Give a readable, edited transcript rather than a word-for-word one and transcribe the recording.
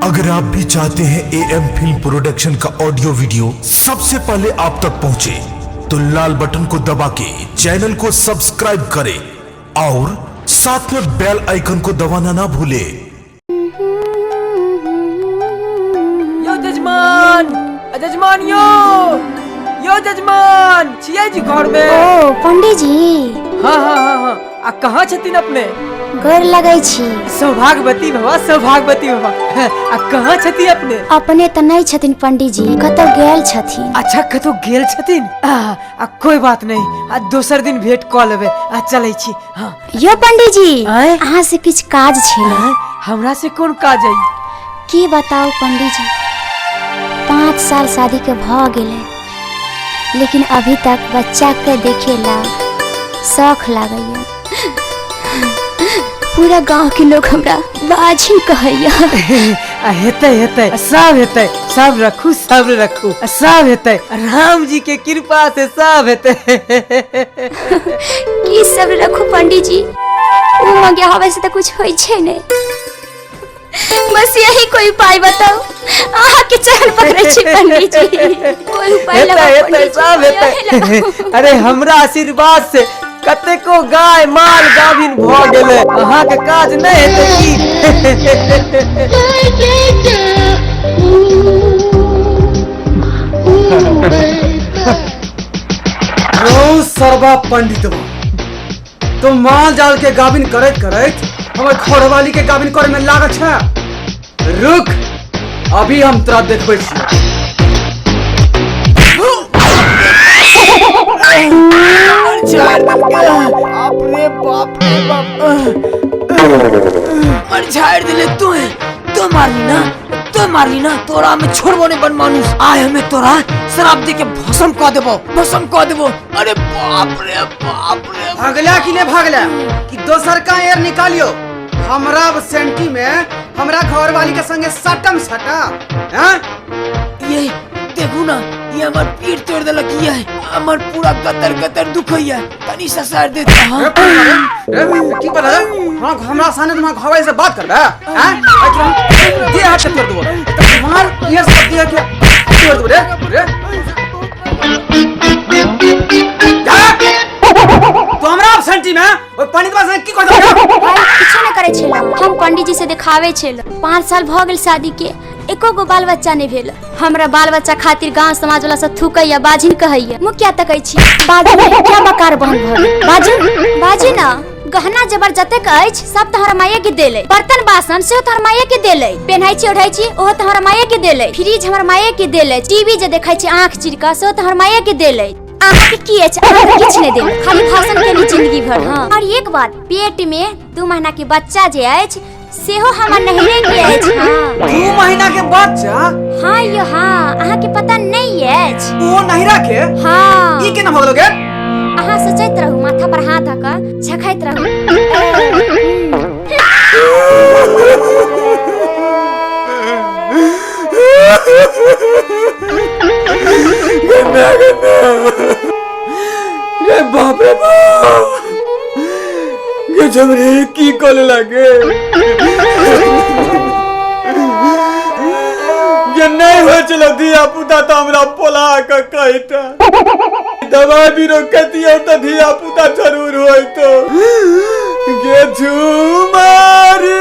अगर आप भी चाहते हैं ए एम फिल्म प्रोडक्शन का ऑडियो वीडियो सबसे पहले आप तक पहुंचे, तो लाल बटन को दबा के चैनल को सब्सक्राइब करें और साथ में बेल आइकन को दबाना ना भूलें। यो जजमान, जजमान, यो यो जजमान, छियै जी घर में? ओ पंडीजी। हाँ हाँ हाँ हाँ, आ कहाँ छथिन अपने? गोर लगै छी। सौभाग्यवती भवा, सौभाग्यवती भवा। आ कहाँ छथिन अपने? अपने तऽ नहि छथिन पंडीजी, कतौ गेल छथिन। अच्छा, कतौ गेल छथिन? आ कोई बात नहीं, आ दोसर दिन भेंट कऽ लेबै। आ चलै छी। हाँ। यो पंडीजी, आँय? अहाँ से किछु काज छलै। आँय? हमरा से कोन काज है? की बताउ पंडीजी, 5 साल शादी के भऽ गेलै, लेकिन अभी तक बच्चा के देखेला शौख लागैया। पूरा गांव के लोग हमरा बाझिन कहैया। आ हेतै हेतै, सब हेतै, सब रखू, सब रखू, सब हेतै, राम जी के कृपा से सब हेतै। की सब रखू पंडीजी, उ मंगे हवे से तऽ कुछ होइ छै नहीं, बस यही कोई उपाय बताओ। अहाँ के चरण पकड़ै छी पंडीजी, कोई उपाय हेतै लगाओ हेतै, पंडीजी, सब यही हेतै। लगाओ। अरे हमरा आशीर्वाद से कतेको गाय माल गाभिन भऽ गेलै, अहाँके काज नहि हेतै की? रौ सरबा पंडितवा, तो माल जाल के गाभिन करैत करैत हमर घरवाली के गाभिन करे में लागल छै। रुक, अभी हम तोरा देखबै छी। बाप रे बाप रे बाप, मर झाड़ दिले तू, तो मारली ना, तो मारली ना, तोरा में छोड़बो नहीं बन मानुस। आय हमें तोरा शराब दे के भस्म कऽ देबो, भस्म कऽ देबो। अरे बाप रे बाप रे। भागला कि नहीं भागला कि दोसर का एयर निकालियो? हमरा सेंटी में हमरा घरवाली के संगे सटम सटा हैं? ये देखू ना, ये हमर पीठ तोड़ देलक, ये हमर पूरा कतर कतर दुखैया, तनी ससार दे। हाँ। रे, रे, की पता रे? हाँ, हमरा सामने तुम्हारा घरवाली से बात करबे हैं? दे हाथ के तोड़ देबो, मार ये सब दे के तोड़ देबो रे रे। जा! तो हमरा सेंटी में ओइ पंडितवा संगे की करत रे? किछो नहि करै छल, हम पंडीजी से देखाबै छल। 5 साल भऽ गेल शादी के, एको गो बाल बच्चा नहीं भेल। हमरा बाल बच्चा खातिर गांव समाज वाला सब थूकैया, बाजिन कहैया। मुँह क्या तकै छी बाजू, क्या बकार बहन भऽ गेल? बाजू बाजू ना। गहना जेवर जतेक अछि सब तऽ हमरा माये के देलै, बर्तन बासन सेहो तऽ हमरा माये के देलै, पेन्है छी ओढ़ै छी ओहो तऽ हमरा माये के देलै, फ्रिज हमरा माये के देलै, टीवी जे देखै छी आँख चीर कऽ सेहो तऽ हमरा माये के देलै। अहाँके की अछि? अहाँके किछु नहि देल, खाली भाषण केली जिंदगी भर। हाँ, और एक बात, पेट में 2 महीना के बच्चा जे अछि सेहो हमर नहिरे के अछि। हाँ। 2 महीना के बच्चा? हाँ यो हाँ, अहाँके पता नहीं अछि। ओ नहिरा के? हाँ। ई केना भऽ गेलो गे? अहाँ सोचैत रहू, माथा पर हाथ धऽ कऽ झखैत रहू। रे बाप रे बाप, ये झमरे की कॉल लगे, ये नहीं हो चलो धिया पुता तो हमरा पोला के कहता, दवाई भी रोकती हो तो धिया पुता जरूर होई तो गे झुमारी।